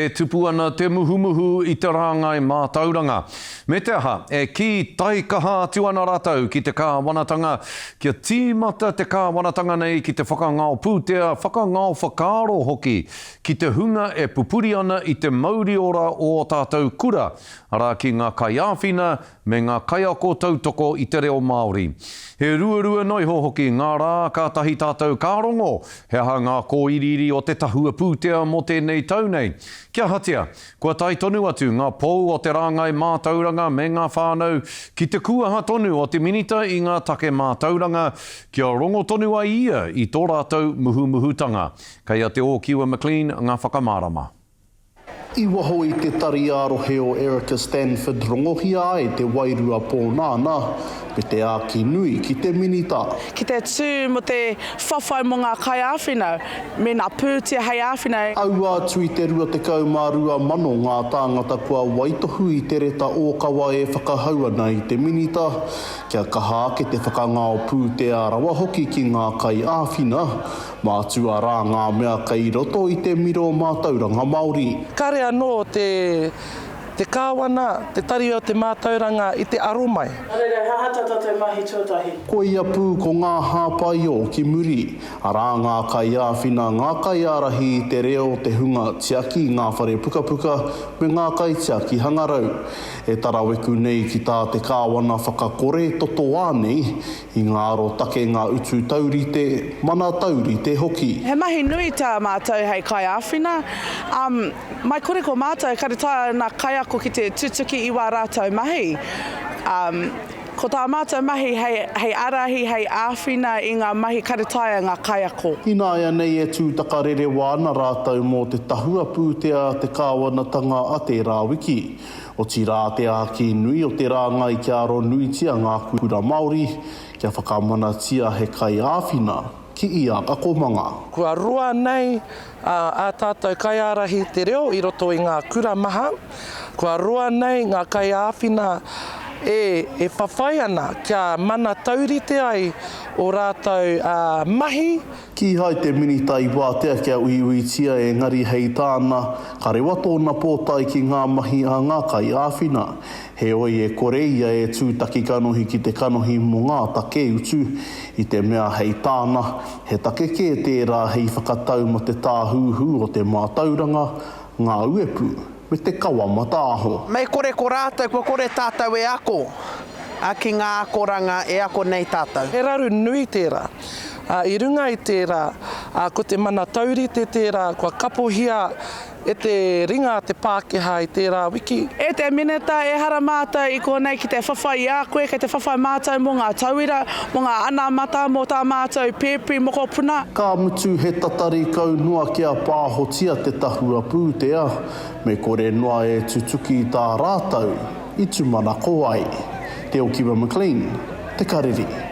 E tupu ana te muhumuhu i te rāngai mātauranga. Me te aha, e kī taikaha atu ana rātou ki te kāwanatanga kia tīmata te kāwanatanga nei ki te whakangao pūtea, whakangao whakaaro hoki ki te hunga e pupuri ana i te mauri ora o ō tātou kura, arā ki ngā kaiāwhina me ngā kaiako tautoko i te reo Māori. He ruarua noa iho hoki ngā rā kātahi tātou ka rongo he aha ngā kōiriiri o te tahua pūtea mō tēnei tau nei. Kia ahatia, kua tae tonu atu ngā pou o te rāngai mātauranga me ngā whānau ki te kūaha tonu o te Minita i ngā take mātauranga kia rongo tonu ai ia i tō rātou muhumuhutanga. Kei a Te Ōkiwa McLean ngā whakamārama. I waho i te tari ā-rohe o Erica Stanford rongohia ai te wairua pōnānā me te āki nui ki te Minita. Ki te tū mō te whawhai mō ngā kaiāwhina me ngā pūtea hei āwhina. Aua atu i te 22,000 ngā tāngata kua waitohu i te reta ōkawa e whakahau ana i te Minita kia kaha ake te whakangao pūtea rawa hoki ki ngā kaiāwhina Mātua rā ngā mea kei roto i te miro mātauranga Māori. Kare anō te te Kāwana, te Tari o te Mātauranga i te aro mai. Nā reira, he aha tā tātou mahi tuatahi? Koia pū ko ngā hāpai ō ki muri, arā ngā kaiāwhina, ngā kaiārahi i te reo, te hunga tiaki i ngā whare pukapuka me ngā kaitiaki hangarau. E taraweku nei ki tā te Kāwana whakakore totoā nei I ngā arotakenga utu taurite, mana taurite hoki. He mahi nui tā mātou hei kaiāwhina, ā, mai kore ko mātou kare taea ngā kaiako ki te tutuki i wā rātou mahi. Ā, ko tā mātou mahi hei, hei ārahi, hei āwhina i ngā mahi kare taea ngā kaiako. Ināianei e tūtakarerewa ana rātou mō te tahua pūtea a te kāwanatanga a tērā wiki. Otirā te āki nui o te rāngai kia aronuitia ngā kura Māori, kia whakamanatia he kaiāwhina ki ia akomanga. Kua roa nei ā tātou kaiārahi te reo i roto i ngā kura maha, kua roa nei ngā kaiāwhina e e whawhai ana kia mana taurite ai ō rātou mahi. Kīhai te Minita i wātea kia uiuitia engari hei tāna, ka rewa tōna pōtae ki ngā mahi a ngā kaiāwhina. Heoi e kore ia e tūtaki kanohi ki te kanohi mō ngā take utu, i te mea hei tāna, he take kē tērā hei whakatau mō te tāhuhu o te mātauranga, ngā uepu, me te kawa mataaho. Mei kore ko rātou, kua kore tātou e ako, ā, ki ngā akoranga e ako nei tātou. He raru nui tērā. Ā, i runga i tērā, ā, ko te mana taurite tērā kua kapohia e te ringa a te Pākehā i tērā wiki. E te Minita, ehara mātou i konei ki te whawhai i a koe, kei te whawhai mātou mō ngā tauira, mō ngā anamata, mō tā mātou pēpi mokopuna. Ka mutu he tatari kau noa kia pāhotia te tahua pūtea, me kore noa e tutuki tā rātou i tūmanako ai. Te Okiwa McLean, Te Karere.